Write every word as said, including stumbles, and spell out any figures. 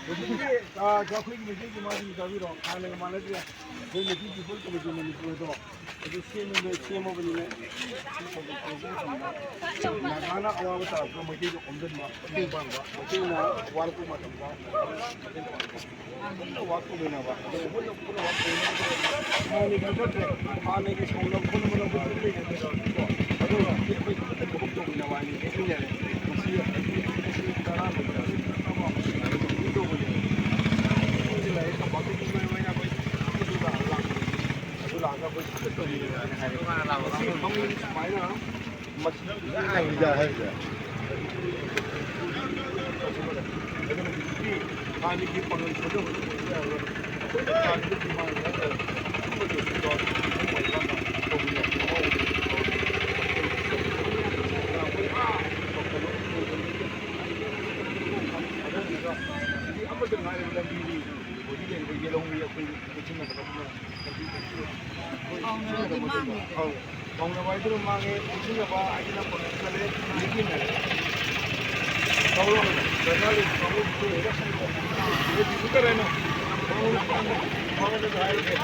ꯍꯧꯖꯤꯛꯀꯤ, ꯑꯥ, ꯑꯩꯈꯣꯏꯒꯤ ꯃꯩꯇꯩꯒꯤ ꯃꯥꯁꯤꯡ ꯇꯥꯕꯤꯔꯣ, ꯍꯥꯟꯅꯒ ꯃꯥꯟꯅꯗ꯭ꯔꯦ꯫ ꯑꯩꯈꯣꯏ ꯃꯩꯇꯩ ꯄꯤꯄꯜ ꯀꯃꯤꯇꯤ ꯃꯅꯤꯄꯨꯔꯗꯣ ꯑꯗꯨ ꯁꯦꯝꯃꯕꯅꯦ, ꯁꯦꯝꯃꯕꯅꯤꯅ ꯁꯤ ꯊꯧꯗꯣꯛ ꯇꯧꯕ ꯃꯇꯝꯗ ꯅꯥꯒꯥꯅ ꯑꯋꯥꯕ ꯇꯥꯔꯛꯄ ꯃꯩꯇꯩꯗ ꯑꯣꯝꯁꯤꯟꯕ, ꯃꯇꯦꯡ ꯄꯥꯡꯕ, ꯃꯩꯇꯩꯅ ꯋꯥꯔꯛꯄ ꯃꯇꯝꯗ ꯄꯨꯟꯅ ꯋꯥꯛ ꯇꯧꯃꯤꯟꯅꯕ, ꯑꯗꯨꯒ ꯄꯨꯟꯅ, ꯄꯨꯟꯅ ꯋꯥꯛ ꯇꯧꯃꯤꯟꯅꯕ꯫ ꯍꯥꯟꯅꯒꯤ ꯅꯠꯇ꯭ꯔꯦ, ꯍꯥꯟꯅꯒꯤ ꯁꯥꯎꯅꯕ ꯈꯣꯠꯅꯕ ꯂꯧꯕ ꯂꯩꯇ꯭ꯔꯦꯀꯣ꯫ ꯑꯗꯨꯒ ꯑꯩꯈꯣꯏ ꯄꯨꯟꯅ ꯊꯕꯛ ꯇꯧꯃꯤꯟꯅꯕ ꯍꯥꯏꯅ ꯂꯦꯞꯃꯤꯟꯅꯔꯦ꯫ ꯃꯁꯤ ꯑꯩꯈꯣꯏ ꯄꯨꯟꯁꯤ ꯇꯔꯥꯃꯨꯛ ꯇꯧꯕꯅꯦ꯫ ꯂꯥꯏꯔꯤꯛ ꯇꯝꯕ ꯑꯩꯈꯣꯏꯒꯤ ꯃꯔꯨ ꯑꯣꯏꯅ ꯑꯩꯈꯣꯏ ꯑꯗꯨ ꯂꯥꯛꯑꯒ ꯂꯥꯛꯄꯅꯦ꯫ ꯑꯗꯨ ꯂꯥꯛꯑꯒ ꯑꯩꯈꯣꯏ ꯄꯨꯟꯅ ꯇꯧꯃꯤꯟꯅꯕ ꯍꯥꯏꯅ ꯍꯥꯏꯔꯦ꯫ ꯃꯁꯤ ꯐꯃꯨꯡ ꯁꯨꯃꯥꯏꯅ ꯃꯁꯤ ꯌꯥꯏꯗ ꯍꯥꯏꯁꯦ꯫ ꯑꯗꯨꯅ ꯍꯧꯖꯤꯛꯇꯤ ꯍꯥꯟꯅꯒꯤ ꯄꯥꯡꯒꯜ ꯁꯣꯟꯊꯕꯗꯨ ꯑꯣꯏꯕ ꯌꯥꯔꯣꯏ꯫ ꯑꯩꯈꯣꯏꯅ ꯍꯥꯟꯅꯒꯤ ꯗꯤꯃꯥꯟ ꯅꯠꯇ꯭ꯔꯒ ꯑꯗꯨꯝꯕꯗꯣ ꯇꯧꯕꯤꯔꯛꯄ ꯑꯩꯈꯣꯏ ꯑꯥ ꯍꯧꯖꯤꯛ ꯑꯃꯠꯇ ꯉꯥꯏꯔꯕ ꯂꯝꯕꯤꯅꯤ꯫ ꯍꯧꯖꯤꯛ ꯂꯩꯔꯤꯕ ꯌꯦꯜꯍꯧꯃꯤ ꯑꯩꯈꯣꯏ ꯆꯦꯛꯁꯤꯟꯅꯒꯗꯕ ꯂꯝꯕꯤ ꯀꯥꯎꯅꯕ ꯍꯥꯏꯗꯨꯅ ꯃꯥꯡꯉꯦ꯫ ꯆꯦꯛꯁꯤꯟꯅꯕ ꯍꯥꯏꯗꯨꯅ ꯄꯥꯡꯒꯜ ꯀꯜꯂꯦ, ꯌꯦꯠꯃꯤꯟꯅꯔꯦ꯫ ꯀꯥꯎꯔꯣ, ꯗꯔꯀꯥꯔ ꯂꯩꯕ ꯀꯥꯡꯕꯨ ꯂꯣꯏꯔꯒ ꯁꯤꯗ ꯕꯤꯖꯨ ꯀꯔꯦꯅ ꯀꯥꯎꯔꯣ, ꯀꯥꯎꯔꯣ ꯍꯥꯏꯔꯒꯦ꯫